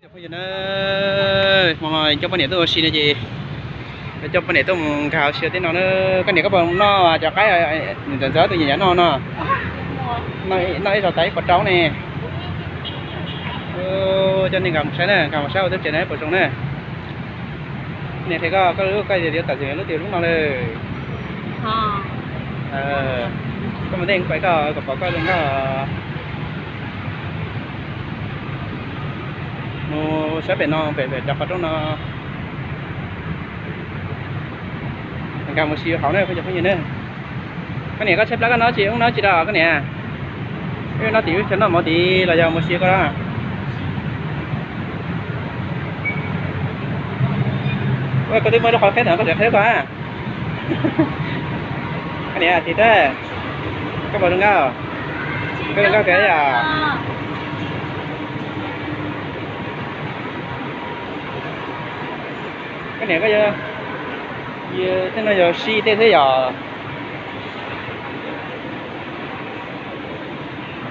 Phooj ywg na, hmo no coj poj niam tuaj ua si no ces coj poj niam tuaj mus nkag ua si tej no na. Koj niam, koj puas noj cov qaib ntxawv ntxawv tus nyiam nyiam noj no? Noj ib zaug tas ib puas rau ne. Coj nej nkag mus saib na, nkag mus saib ua teb tsev no puas zoo na. Niam qhia koj, koj lub, koj yuav tam sim lub tias lub no lawm. Koj mus ntej pais koj kom pom koj zoo nkauj. Mus saib pem no, pem pem cov qhov rooj no. Nkag mus si hauv na, phooj ywg na. Koj niam, koj tshaib plab koj noj tsis, ub noj tsis rau koj niam. Wb noj tim wb chaw noj mov tid los yog mus si koj. Ua koj twb muaj lub qhov qheb ntawd koj tseem qheb koj. Koj niam, tim teb, koj puas zoo nkauj? Koj zoo nkauj kawg yom. Koj niam, koj yog, tej no yog si tej xwb yom.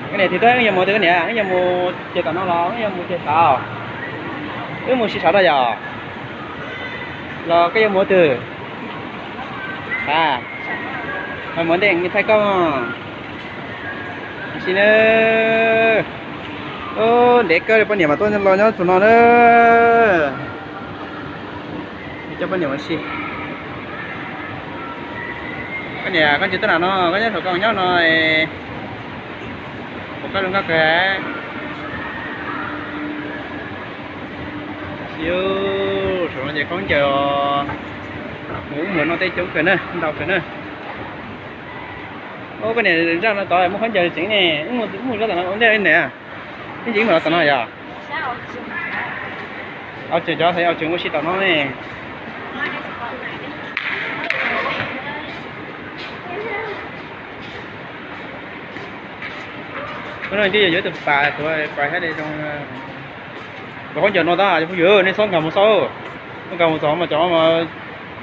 Koj niam, tim teb wb yuav mus twg koj niam? Wb yuav mus ceg tom no los wb yuav mus ceg saud? Wb mus si saud rau yom? Los koj yuav mus twg? A, mus ntej thaij koj. Si na. Ntev kawg li poj niam mas tuaj los nyob tus no na. Coj poj niam mus si. Koj niam, koj tsis tuaj nram no, koj nyob saum koj nyob no. Ua koj zoo nkauj kawg. Saum no ces khaub ncaws os. Mus ub mus no tej coob kawg na, ntau kawg na. Koj niam, zaj no tod muaj khaub ncaws tseem ne, wb mus zaj tom no ua ntej ne. Ib ntsis wb mus los tom no yom? Au tseem, cov au tseem ua si tom no ne. Hnub no twb yog yuav tus pas tuav pas hab li zoo. Tus khaub ncaws no tab yog phooj ywg nej txhob nkag mus xauj, txhob nkag mus txog mas cov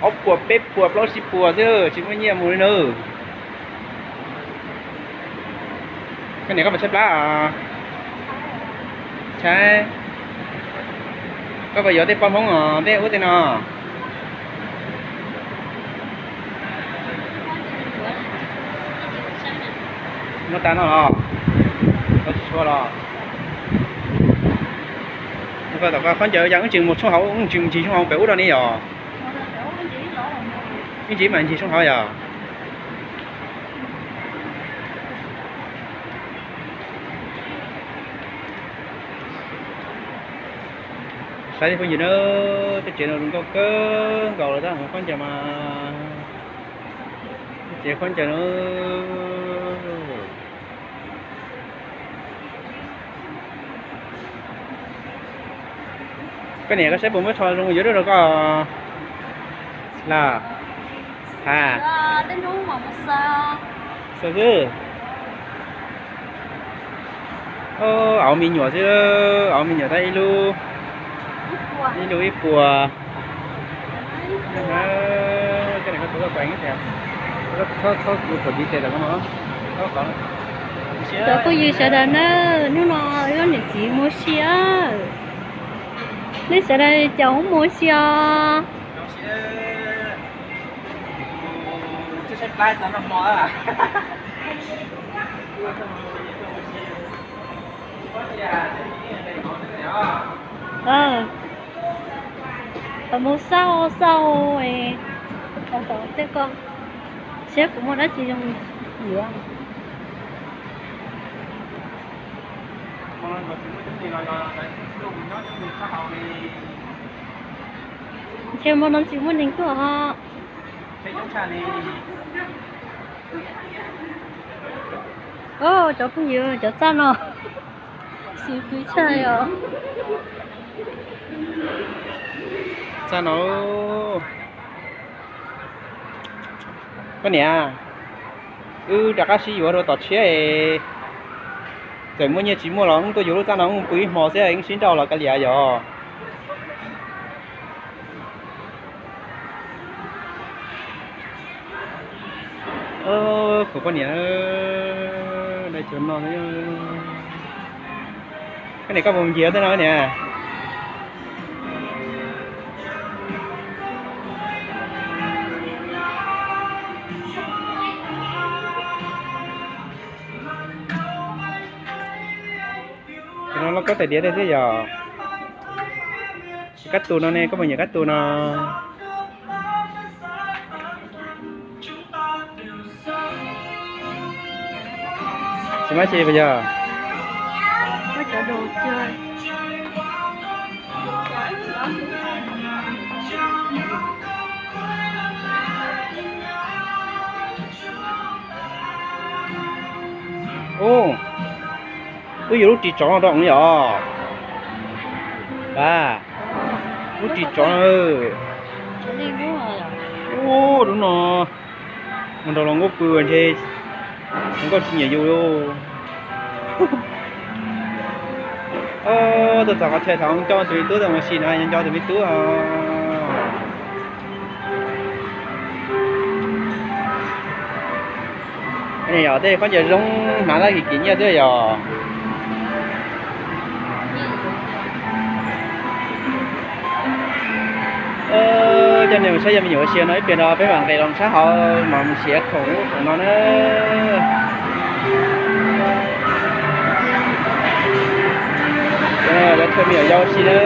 ob puas peb puas plaub tsib puas xwb tsis muaj nyiaj mus li na. Koj niam, koj puas tshaib plab os? Tshaib. Koj puas yuav tej pob Hmoob os, tej ub tej no? Muab tag no los? Koj tsis tshua los? Koj tom koj khaub ncaws yog wb tseem mus tshooj hauv, wb tseem ncig tshooj hauv pem ub rau ne yom? Wb ntsis mas ncig tshooj hauv yom? Saib phooj ywg na, tej tsev no zoo nkauj kawg nkaus lawm tab, khaub ncaws mas, tej tsev khaub ncaws na. Koj niam, koj saib puas muaj tsho zoo yuav rau koj los? Ha, xwb xwb. Auv me nyuam xwb, auv me nyuam tab ib lub, ib lub ib puas. Cov phooj ywg sawv daws na, hnub no wb niam txiv mus ua si. Nej sawv daws cas mus ua si os? Mus xauj xauj, tej ko, saib kuv muaj dab tsi zoo yuav. Ntshe hmo no tsis muaj neeg tuaj ho. Cov phooj ywg, cov txaj no xis pw tshaj os. Txaj no, koj niam, wb rov qab sib yuav rau tom tshiab es txawm muaj nyiaj tsis muaj los wb tuaj yuav lub txaj no wb pw ib hmo xwb wb sib nrauj los kav liam yom. Kuv poj niam, dai cov no, koj niam, koj puas mus ncig tej no niam? No loj koj tais diav thiab yog. Kab tus no ne, koj puas nyiam kab tus no? Tsis mab tsi puas yog? Ub, wb yuav lub ris tsov no rau yom. Pab, lub ris tsov. Ub, lub no mus nrog los nkauj pw ntshe los nkauj tsis nyiam yus. Tuaj txog qhov chaw thaum nco tus me tub tau mus si no nco tus me tub. Yog tej khaub ncaws zoo hnav laj kim kim nyiaj xwb yog. Coj nej mus saib yog me nyuam ua si no ib pliag no peb mam nqes los sab hauv mas mus siav khoom ub khoom no na. Lawv thawj me nyuam yau si na.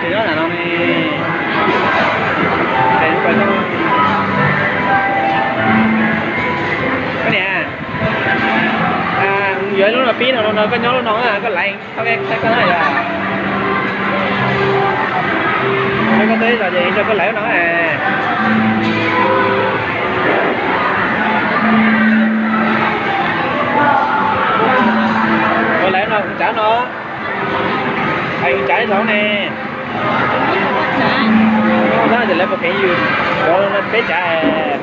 Tsis nyob no ne. Koj niam, yuav lub no pib no, koj nyob lub no, koj laiv, koj na yog. Koj twb los ces rau koj laiv no. Koj laiv no, kuv tsav no. Hais tsav ib zaug ne. Tab sis lawv puas kheev yus, cov no peb tsav.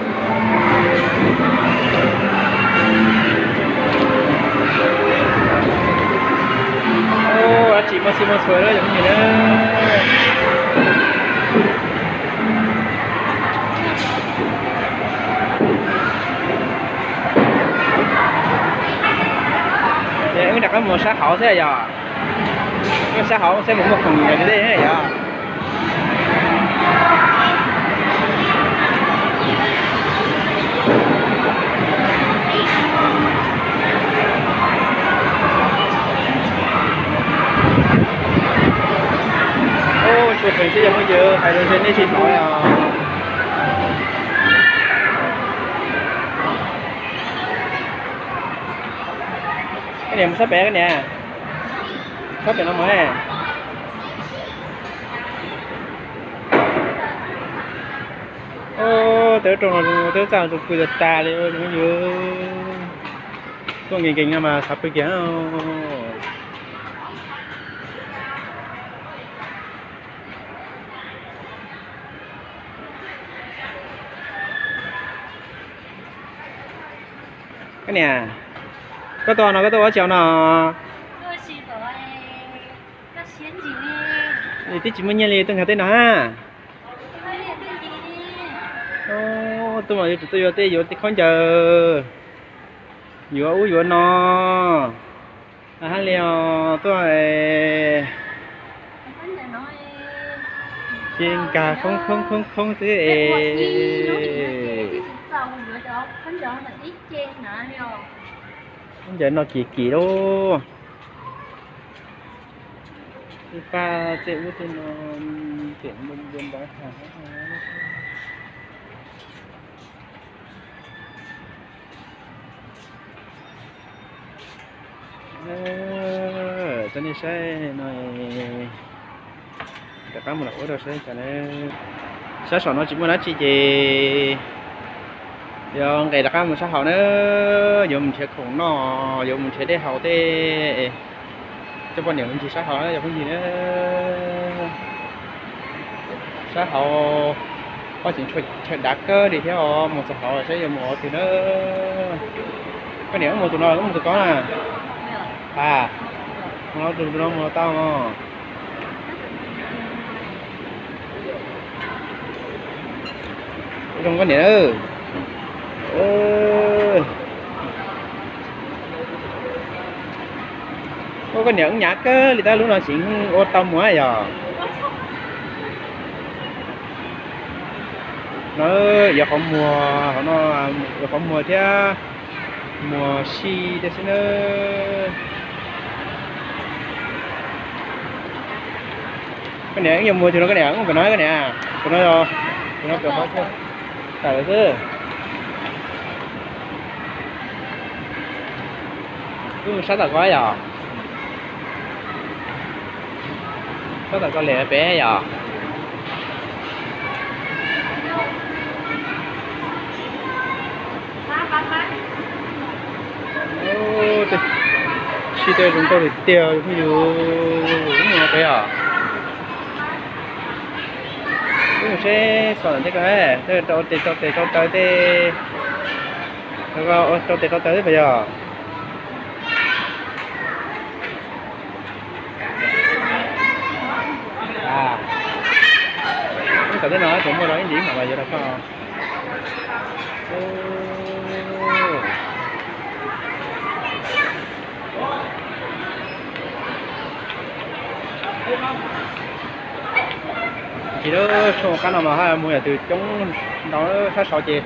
Dab tsi muaj txhij muaj txhua na yom phooj ywg na. Ces wb rov qab mus sab hauv xwb yom. Wb sab hauv seb puas muaj khoom deb yom. Tsuas pheej xwb yog phooj ywg, hais lus ntshe nej tsis hnov os. Koj niam mus sab pem, koj niam, sab pem no mus. Tej lub rooj no tej lub txaj zoo pw tas tas li, yus tuaj nkees nkees no mas xav pw kiag. Koj niam, koj tuaj no koj tuaj ua tsi no? Twb tsis muaj nyiaj li tuaj nkag tej no. Tuaj mas yuav tsum tuaj yuav tej, yuav tej khaub ncaws, yuav ub yuav no. Hab li os, tuaj ces nkag khoob khoob khoob khoob xwb es. Khaub ncaws no kim kim lauj. Ib pab tej ub tej no, ces npua npua npua has. Cov nej saib no, rov qab mus lam ua rau saib tas na. Sab saum no tsis muaj dab tsi ces yuav nqes rov qab mus sab hauv na, yuav mus nrhiav khoom noj, yuav mus nrhiav dej haus tej. Coj poj niam mus ncig sab hauv na cov phooj ywg na. Sab hauv, poj tseem chaw dav kawg li thiab os, mus txog hauv saib yuav mus ua twg na. Koj niam wb mus tus no, wb mus tus ko na. A, mus tus no mus tau os. Zoo koj niam. Ua koj niam wb hnyav kawg li tab lub no tseem ua tau mus yog. No yuav qhov muag, qhov no yuav qhov muag thiab, muag si thiab xwb na. Koj niam, wb yuav muag tus no koj niam, wb pem no koj niam, tus no, tus no pem qhov tawm xwb. Wb mus sab tom ko yom. Sab tom ko lem pem yom. Sib tej zoo nkauj tiag tiag phooj ywg, wb mus pem yom. Wb mus seb xaus ntawm tej ko, tej rau tes rau tes rau taw tej, rau tes rau taw tej pem yom. Wb kom tej no tseem muaj rau ib ntsis mam los yuav rau koj. Tsis lub tshooj qab no mas haj muag yam twg coob ntau, sab saud ces,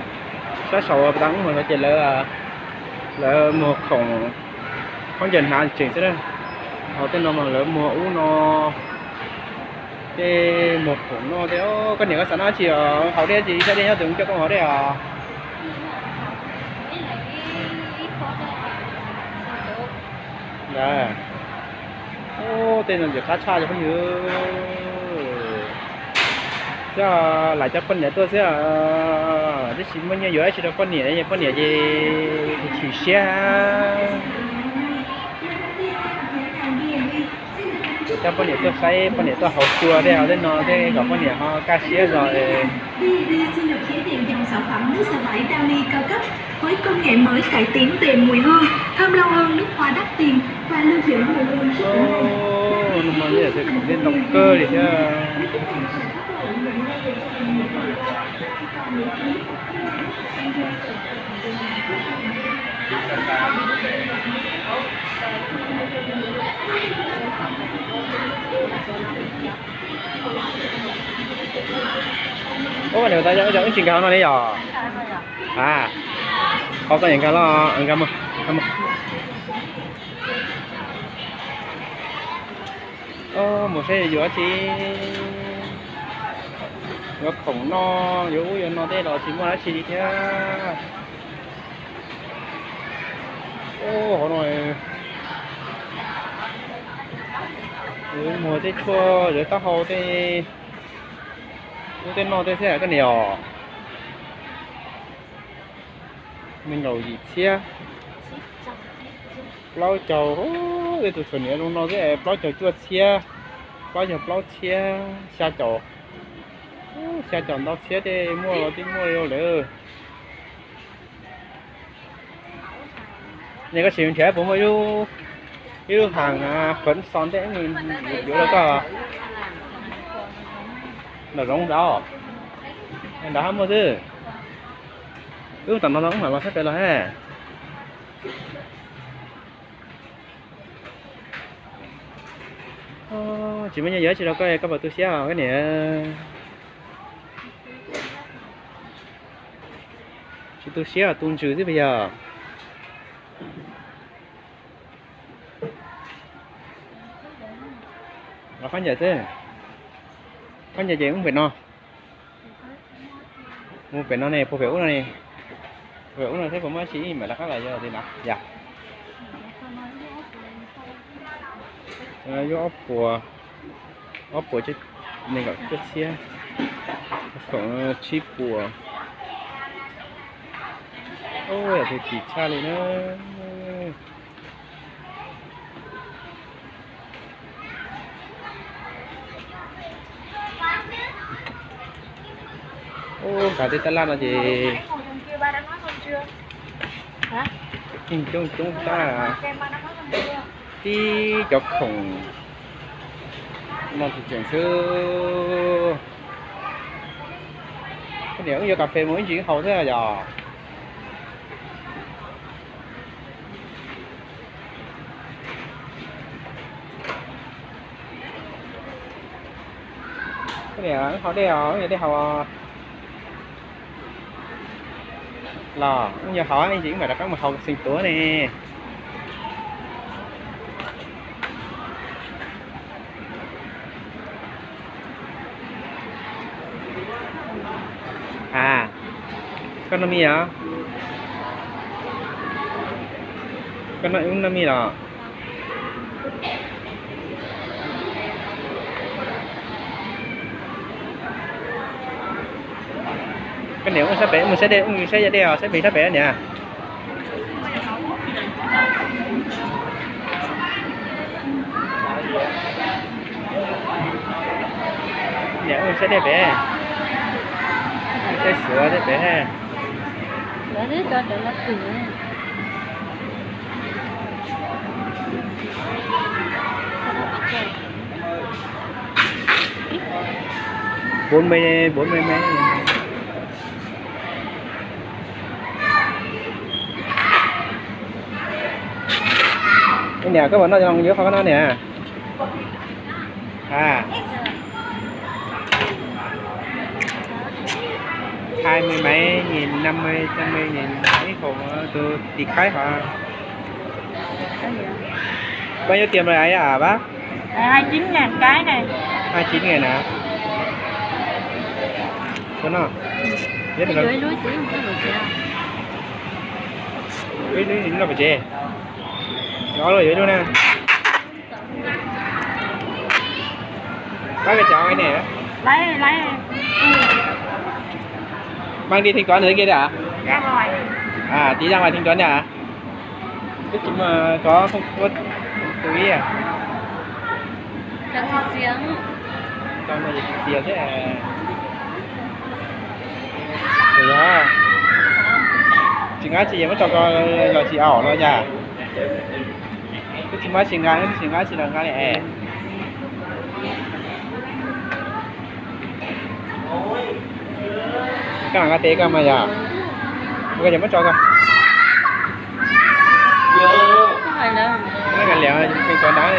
sab saud pas tas wb mus no ces lawv, lawv muag khoom khaub ncaws hnav tseem xwb na. Ho tej no mas lawv muag ub no, tej muag khoom no tej. Koj niam, koj xav noj tsi os? Haus dej tsis? Ib sab dej nyob twg, coj koj haus dej os. Tej no ntxim qab tshaj cov phooj ywg. Xyov lam coj poj niam tuaj xwb, tab sis muaj nyiaj yuav dab tsi rau poj niam, poj niam ces chim siab. Coj poj niam tuaj saib, poj niam tuaj haus cua tej, haus tej no tej kom poj niam ho kaj siab zog. Với công nghệ mới cải tiến về mùi hương, thơm lâu hơn nước hoa đắt tiền và lưu giữ mùi hương rất ấn lväy. Ntau kawg li thiab. Ub, nws tau yog wb tsis nkag no li yom? A, qhov koj niam nkag los nkag mus. Mus seb yuav tsi, yuav khoom no, yuav ub yuav no tej los tsis muaj dab tsi li thiab. Hauv no muag tej tshuaj, yuav taub hau tej, ub tej no tej xwb koj niam os. Nees nkaum yim txhiab, plaub caug, tej tus txhuam niam zoo no xwb plaub caug cuaj txhiab, plaub caug plaub txhiab, xya caum, xya caum ntau txhiab tej muaj los twb muaj li lawm. Nyias koj sim nrhiav puas muaj ib lub, ib lub hàng Phấn Son tej yuav rau koj. Nram zoov nrad, nrad hab muaj xwb. Wb tam no no wb mam los sab pem los hab. Tsis muaj nyiaj yuav dab tsi rau koj, koj puas tu siab os koj niam? Tsis tu siab, tu ntsws xwb puas yog? Los khaub ncaws xwb. Khaub ncaws ces wb pem no. Mus pem no ne, puag pem ub no ne. Puag pem ub no thiab puas muaj dab tsi mam rov qab los yuav li na yom. Yuav ob puas, ob puas nees nkaum cuaj txhiab, khoom tsib puas. Ub, yam twg kim tshaj li na. Ub, nqa tej tab laj no ces coob coob tab, tib cov khoom no tseem xwb. Koj niam wb yuav kas fes mus ib ntsis wb haus thiab yom. Koj niam wb haus dej os, wb yuav dej haus os. Los wb yuav haus, wb mam rov qab mus haus xeem tuav ne. A, koj noj mij os? Koj noj, wb noj mij los? Koj niam, wb sab pem, wb mus saib dej, wb mus saib dej os, saib pem sab pem niam. Niam, wb mus saib dej pem, saib xuav dej pem. Bốn mươi, bốn mươi mấy. Niam, koj puas noj cov no, yuav qhov koj noj niam. A, hai mươi mấy nghìn, năm mươi, năm mươi nghìn, ib hộp tus tij qaib hov. Bao nhiêu tiền rồi ấy hả bác? Hai chín ngàn cái này. Hai chín ngàn hả? Cho nó. Biết rồi. Ib lub no pes tsawg? Ob lub yuav ib lub na. Bác cái chó cái này đó. Lấy, lấy. Mang đi thanh toán ở dưới kia đi hả? Ra ngoài. À, tí ra ngoài thanh toán đi hả? Cái chúng mà có không có túi à? Cho chị Diệp. Cho mà chị Diệp thế à? Ủa, tsis nqa tsis muab tso ko los tsis aus no yom? Twb tsis muab tsis nqa, twb tsis nqa tsis los nqa li es. Koj lam nqa tes koj mas yom? Koj ces muab tso ko. Nqa liam, koj nqa dab.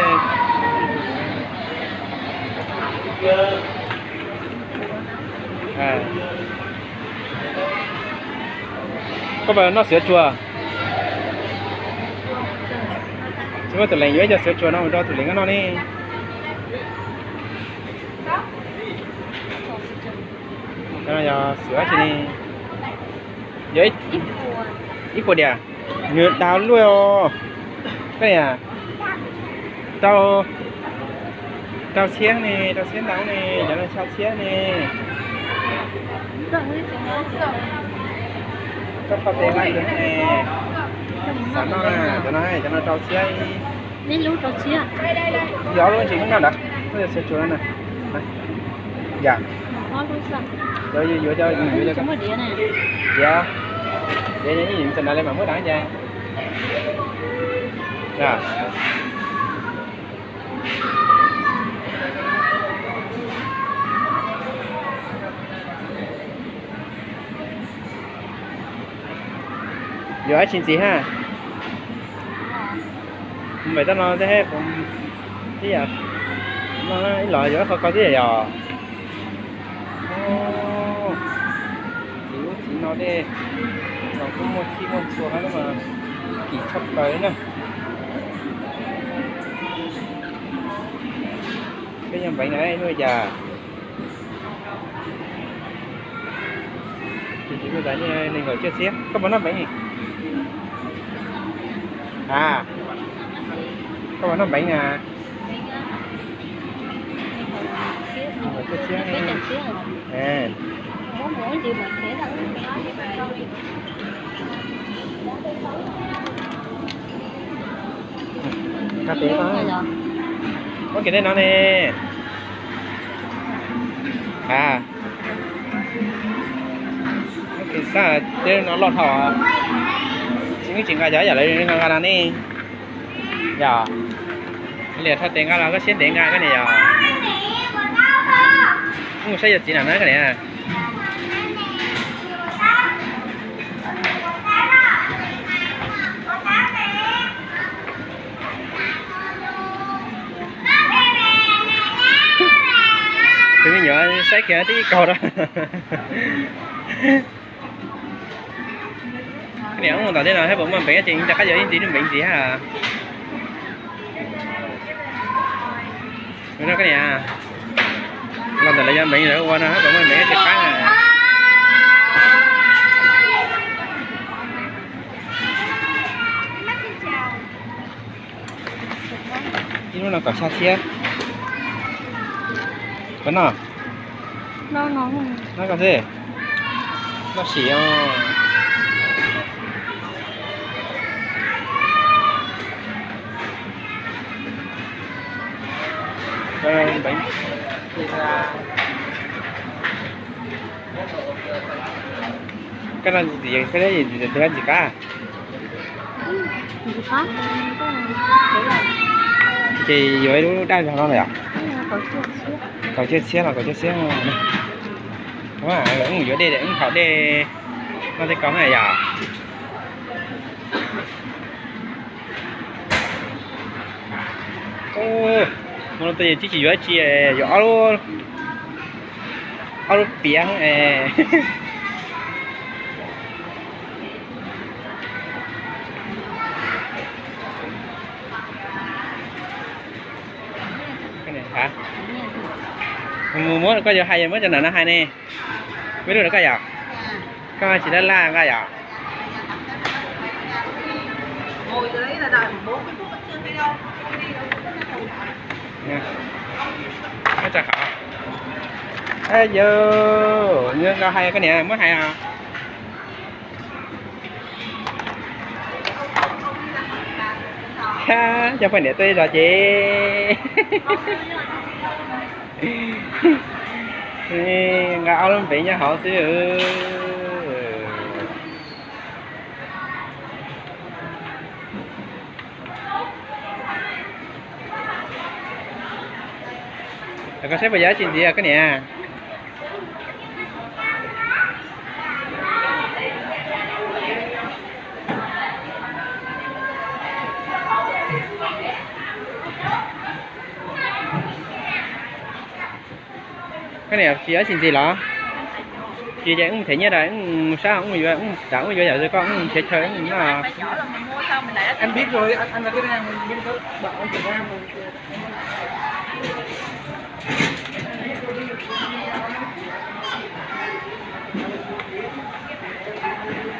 Koj puas noj sửa chua? Tsis muaj tus leeg yuav ib co sửa chua no mus rau tus leeg koj noj ne. Cov no yog sửa dab tsi ne? Yog ib puas diam. Nws đào luôn os. Cái này à? Rau, rau siab ne, rau siab ntau ne, cov no rau siab ne. Koj kho tes nqa tes ne. Xav noj na, cov no, cov no rau siab. Ib lub rau siab. Yog lub ntsis lub noj ntawd, lub sửa chua no na. Yam. Yuav, yuav, yuav, yuav, yuav. Diav, diav, diav, txawm nrad li mas muab dab ntag. Yuav dab tsi ntxiv ha? Mus pem toj no thiab, ib yam no ib los yuav ib qho ko thiab yom. Txiv ub txiv no tej los kuj muaj txhij muaj txhua hab mas kim tshaj plaws na. Peb nyob npeev na, hnub cas nees nkaum cuaj txhiab. Koj puas noj npeev? A, koj puas noj npeev na? Nees nkaum cuaj txhiab. Koj tes, muab kiag tej no ne. A, muab kiag tej no loj dhau. Tsis, tsis nqa cov yam lawv nqa no ne. Yog li thaj tes nqa los koj siab ntev nqa koj niam yog. Mus saib yawm txiv na koj niam. Tus me nyuam saib kiag twb ib kaug rau. Niam, mus tom tej no thiab puas muaj npeev ces rov qab yuav ib ntxiv lub npeev ntxiv ha. Ua no koj niam, los ntawm lawv yuav npeev lawv ua no thiab puas muaj npeev ces qab na. Ib lub no kaum xya txhiab. Koj noj, noj koj xwb, noj sim os. Koj no ntxim, koj ntxim qab. Ces yuav ib lub daj zog no lawm yom? Kaum cuaj txhiab los kaum cuaj txhiab. Lawv mus yuav dej, wb haus dej noj tej ko na yom. Mus no twb tsis yuav dab tsi, yuav ob lub, ob lub piav. Mus muab koj yuav hais muab cov nam no hais ne. Muaj lub rau koj yom? Koj tsis laj laj nqa yom? Yog nqa hais koj niam muab hais os. Coj poj niam tuaj ib zos ces nqa ob lub npeev nyob hauv xwb. Koj saib puas yog dab tsi ntxiv koj niam. Koj niam tsis yog dab tsi ntxiv los? Tsis ces wb them nyiaj, wb sab wb yuav, wb yuav yam li koj, wb nrhiav chaw wb noj.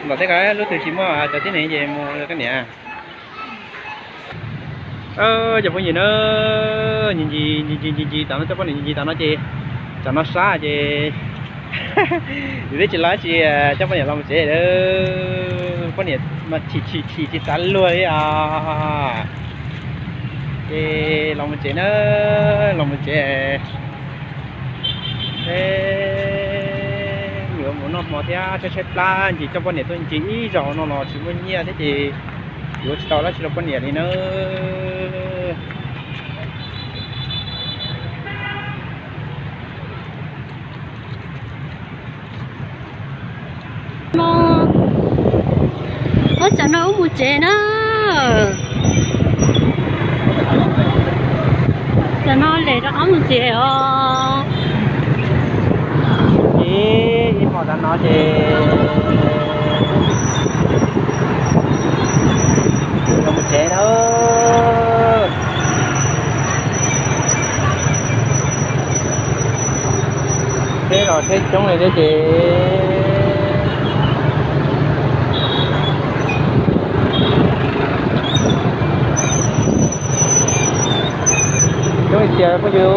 Ntawm tej ko lub twg tsis muaj cov tib neeg ces mus koj niam. Cov phooj ywg na, ncig ncig ncig ncig tom no, coj poj niam ncig ncig tom no ces, tom no sab ces yus twb tsis los tsis, coj poj niam los mus tsev. Poj niam mas chim chim chim tsis xav luag li os. Ces los mus tsev na, los mus tsev. Yuav mus noj hmo thiab tshaib tshaib plab ntsis, coj poj niam tuaj ncig ib zaug no los tsis muaj nyiaj thiab ces yuav tsis tau dab tsi rau poj niam li na. Ua cas no wb mus tsev na. Tam no lem rov qab mus tsev os. Ib hmo tam no ces los mus tsev na. Tsheb los tsheb coob li thiab ces coob li tiag phooj ywg.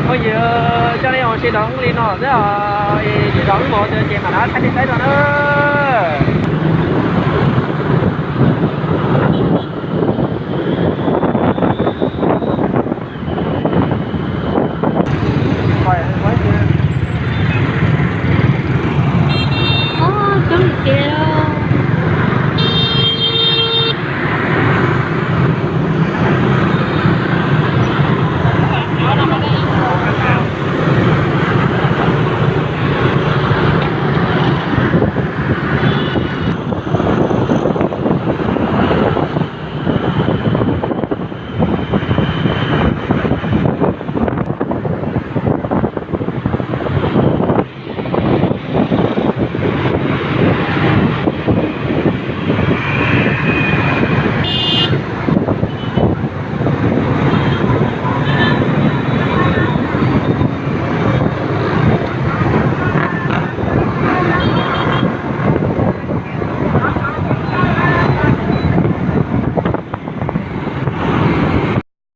Phooj ywg, coj nej ua si rau li no xwb os, es zov wb mus ces mam rov qab thaij nej saib dua na.